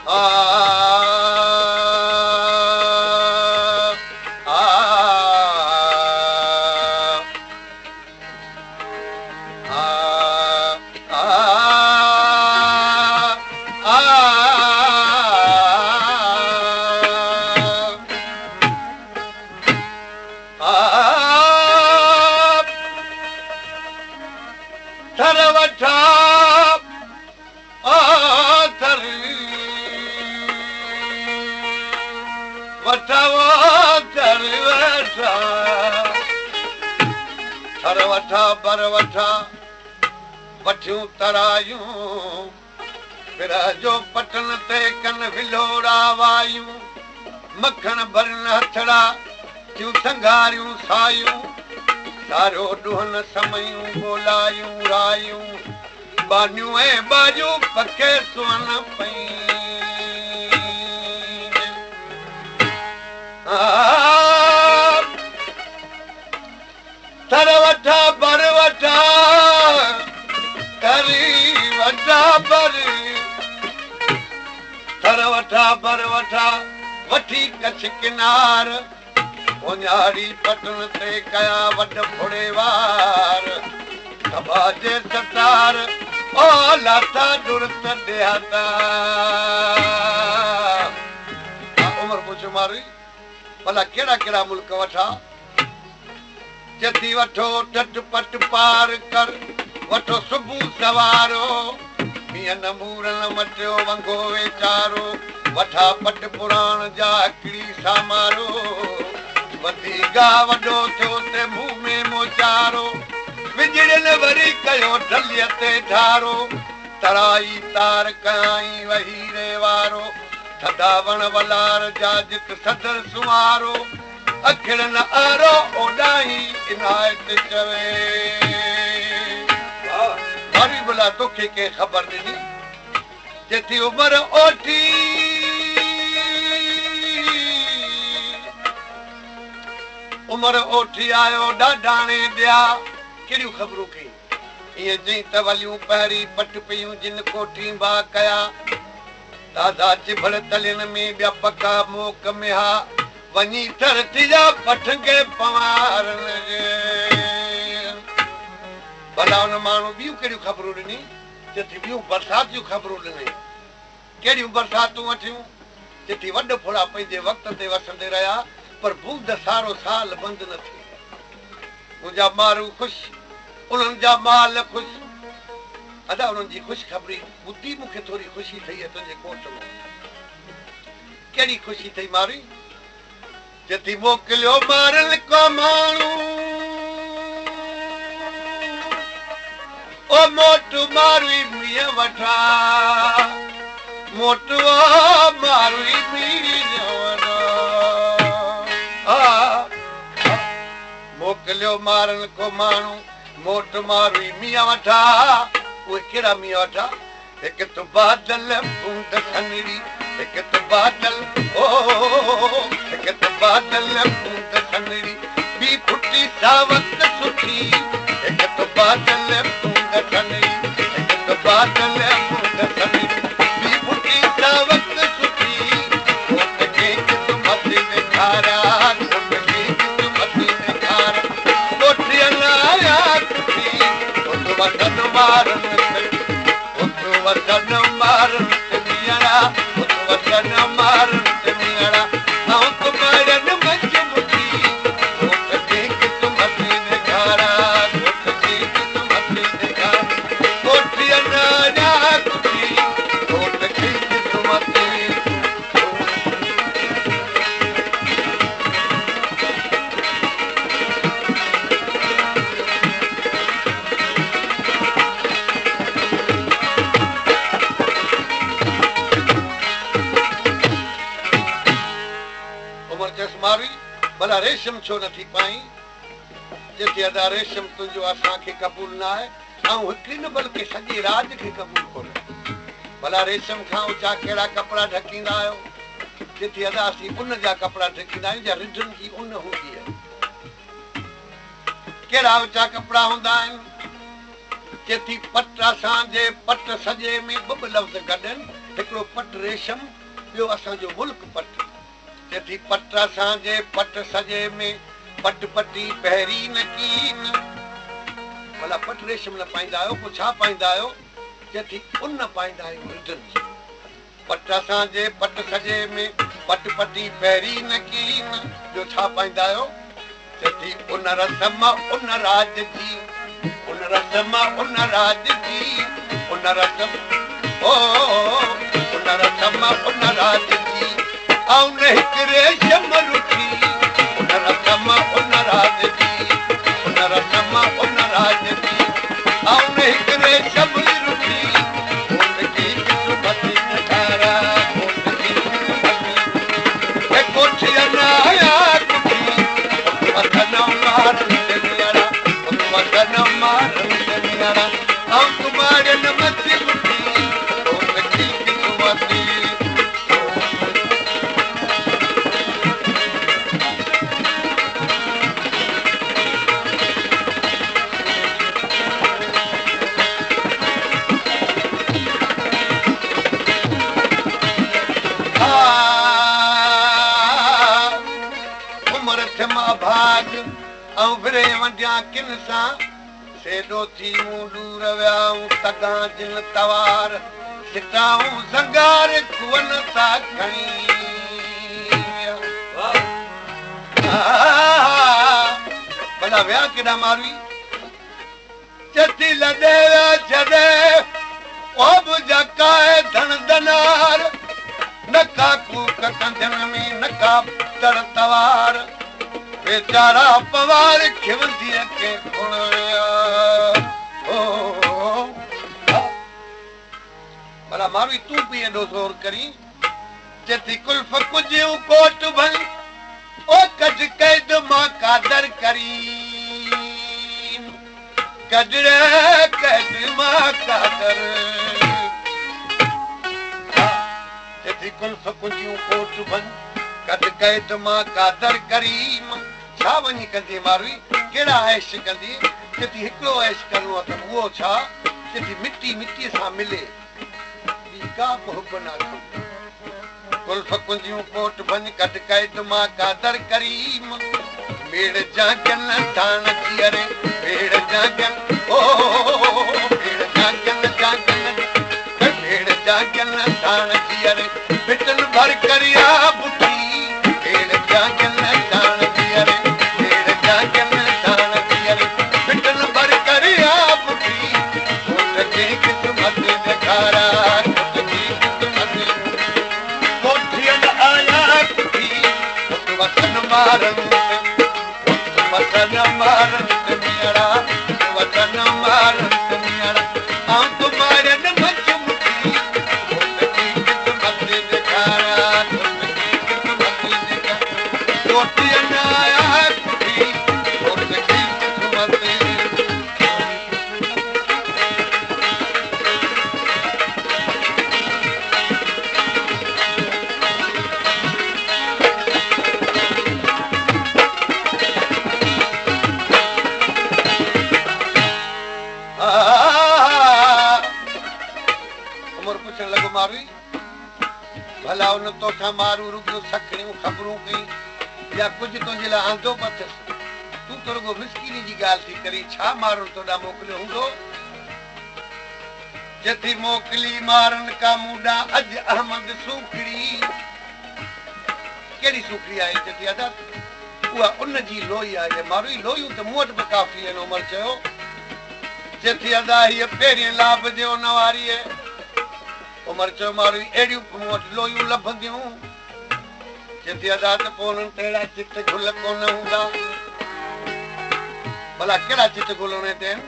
آ آ آ آ آ آ ٿر وٺا آ ٿر وٺا ٿر وٺا ٿر وٺا بر وٺا وٺيون ترايون پرهه جو پٽن تي ڪن ولوڙا وايون مکڻ ڀرين هٿڙا ٿيون سنگهاريون سايون ساريو ڏوهن سميون ٻولايون رايون ٻانهيون ۽ ٻاجهون پکي سونهن پئين. ٿر وٺا بر وٺا ٿر وٺا بر ٿر وٺا بر وٺا وٺي ڪڇ ڪنار اڃاڙي پٽن تي ڪيا وڏ ڦڙي وار سڀا جي ستار او لاٿا ڏرت ڏيهاتا. عمر پڇيو ماروي ڀلا ڪهڙا ڪهڙا ملڪ وٺا؟ چٿي وٺو ٽٽ پٽ پار ڪر وٺو صبح سوارو مينهن مورن مٽيو ونگو ويچارو وٺا پٽ پراڻ جا هڪڙي سامارو وڌي گاهه وڏو ٿيو تي منهن ۾ موچارو وڄڙين وري ڪيو ڍليء تي ڍارو ترائي تار ڪيائين وهيري وارو ٿڌا وڻ ولار جا جت صدر سنوارو اکڙ نه آرو اوڏانهين عنايت چوي. مارئي ڀلا توکي ڪنهن خبر ڏني؟ چي ٿي عمر اوٺي. عمر اوٺي آيو ڏاڍاڻي ڏيا. ڪهڙيون خبرون ڪيئي؟ ائين چئي ته وليون پهري پٽ پيون جن ڪوٺين با ڪيا. تازا چڀڙ تلين ۾ ٻيا پڪا موڪ ميها وڃي ٿر ٿيا پٺنگي پنوارن جي. ڀلا ان ماڻهو ٻيون ڪهڙيون خبرون ڏني؟ چي ٿي ٻيون برسات جون خبرون ڏني. ڪهڙيون برساتون وٺيون؟ چي ٿي وڏ ڦڙا پنهنجي وقت تي وسندي رهيا پر بوند سارو سال بند نه ٿي. منهنجا مارو خوش، انهن جا مال خوش. ادا انهن جي خوشخبري ٻڌي مون کي ٿوري خوشي ٿئي ۽ تنهنجي ڪوٽ ۾. ڪهڙي خوشي ٿئي مارئي؟ چي ٿي موڪليو مارن ڪو ماڻهو او موٽ ماروئي مينهن وٺا موٽ او ماروئي مينهن وٺا موڪليو مارن ڪو ماڻهو موٽ ماروئي مينهن وٺا اهي ڪهڙا مينهن وٺا؟ هڪ ته بادل بوند سنهڙي هڪ ته بادل او هڪ ته بادل بوند سنهڙي ٻي ڦٽي ساوڪ سٺي هڪ ته بادل بوند سنهڙي هڪ ته بادل بوند سنهڙي ٻي ڦٽي ساوڪ سٺي گهوٽ کي قسمت ڏيکاريا گهوٽ کي قسمت ڏيکاريا ڪوٺيء نه آيا ڪٺي ات وطن وارن تي ات وطن مارن تي ميئڙا ات وطن مارن تي ميئڙا آئون ڪمارين منجهه مٺي گهوٽ کي قسمت ڏيکاريا گهوٽ کي قسمت ڏيکاريا ڪوٺيء نه آيا ڪٺي گهوٽ کي قسمت عمر چيس، ماروي، ڀلا ريشم ڇو نه ٿي پائين؟ چي ٿي، ادا ريشم تنهنجو اسان کي قبول نه آهي. آئون هڪڙي نه بلڪه سڄي راڄ کي قبول ڪونهي. ڀلا ريشم کان اوچا ڪهڙا ڪپڙا ڍڪيندا آهيو؟ چي ٿي، ادا اسين ان جا ڪپڙا ڍڪيندا آهيون جا رڍن جي ان هوندي آهي. ڪهڙا اوچا ڪپڙا هوندا آهن؟ چي ٿي، پٽ اسان جي پٽ سڄي ۾ ٻه ٻه لفظ گڏ آهن. هڪڙو پٽ ريشم، ٻيو اسان جو ملڪ پٽ. چئي ٿي پٽ اسان جي پٽ سڄي ۾، پٽ پٽي پهري نه ڪين. ڀلا پٽ ريشم نه پائيندا آهيو، پوء ڇا پائيندا آهيو؟ چئي ٿي ان پائيندا آهيون رڍن جي. پٽ اسان جي پٽ سڄي ۾، پٽ پٽي پهري نه ڪين. ٻيو ڇا پائيندا آهيو؟ چئي ٿي ان رسم ان راڄ جي، ان رسم ان راڄ جي، ان رسم او ان رسم ان راڄ جي، آئون هڪ ريشم رٺي، ان رسم ان راڄ جي، ان رسم ان راڄ جي، آئون هڪ ريشم رٺي، ڪوٽ ڪي قسمت ڏيکارا، ڪوٽ ڪي قسمت اي ڪوٺيء نه آيا ڪٺي، وطن مارن تي مياڻا، وطن مارن تي مياڻا، آئون تماڙين مٿي مٺي، ڪوٽ ڪي قسمت. عمر ٿيم اڀاڳ، آئون ورهين ونڊيان ڪن سان، سيڏو ٿي مون ڏور ويا، آئون تڳان جن توار، سٽائون زنگار ڪون ٿا کڻي ويا. ڀلا ويا ڪيڏانهن ماروي؟ چتي لڏي ويا ڇڏي، او به جا ڪائي ڌڻ ڌنار، نه ڪا ڪوڪ ڪنڌين ۾، نه ڪا تڙ توار، ويچارا پوار کيونديء کي کڻ ويا. ڀلا ماروي تون پئي ايڏو زور ڪرين، چتي قلف ڪجيون ڪوٽ ڀڃ، او ڪڍ قيد مان قادر ڪريم، ڪڍ ري قيد مان قادر. ها چتي قلف ڪجيون ڪوٽ ڀڃ، ڪڍ قيد مان قادر ڪريم. ڇا وڃي ڪندين ماروي، ڪهڙا عيش ڪندين، چتي هڪڙو عيش ڪرڻو اٿم اهو ڇا، چتي مٽي مٽيء سان ملي. ٻي ڪا به حب نه اٿم. قلف ڪنجيون ڪوٽ ڀڃ ڪڍ قيد مان قادر ڪريم. ميڙ جانگن ڌاڻ جيئري ميڙ جانگن او ميڙ جانگن جانگن ميڙ جانگن ڌاڻ جيئري ڀٽن ڀر ڪريا بٺي ميڙ جانگن ڌاڻ جيئري ميڙ جانگن ڌاڻ جيئري ڀٽن ڀر ڪريا بٺي ڪوٽ کي قسمت ڏيکارا ڪوٽ کي قسمت ڪوٺين آيا ڪٺي ڪوٽ وطن مارن تي ڪوٽ وطن مارن تي ميئڙا وطن مارن تي ميئڙا آئون تو مارين منجهه مٺي ڪوٽ کي قسمت ڏيکارا ڪوٽ کي قسمت ڏيکارا ڪوٺين آيا ڪٺي ڪوٽ کي قسمت. عمر پڇڻ لڳو، ماروي! ڀلا ان توسان مارو رڳيون سکڻيون خبرون ڪيون يا ڪجهه تنهنجي لاء آندو به اٿس؟ تون ته رڳو مسڪيني جي ڳالهه ٿي ڪرين، ڇا مارن تو ڏانهن موڪليو هوندو؟ چٿي موڪلي مارن ڪا مون ڏانهن اڄ احمد سوکڙي. ڪهڙي سوکڙي آهي؟ چٿي ادا اها ان جي لوئي آهي. ماروئي لوئيون ته مون وٽ به ڪافي آهن. عمر چيو. چٿي ادا هيء پهرين لاڀ جي ان واري. عمر چيو ماروئي اهڙيون به مون وٽ لوئيون لڀنديون؟ چئي ادا ته پوء انهن تي اهڙا چٽ گل ڪونه هوندا. ڀلا ڪهڙا چٽ گل انهن تي آهن؟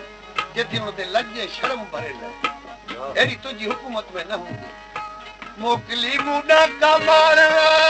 چئي ٿي ان تي لڄ ۽ شرم ڀريل آهي. اهڙي تنهنجي حڪومت ۾ نه هوندي. موڪلي مون ڏانهن ڪا ماڻهو.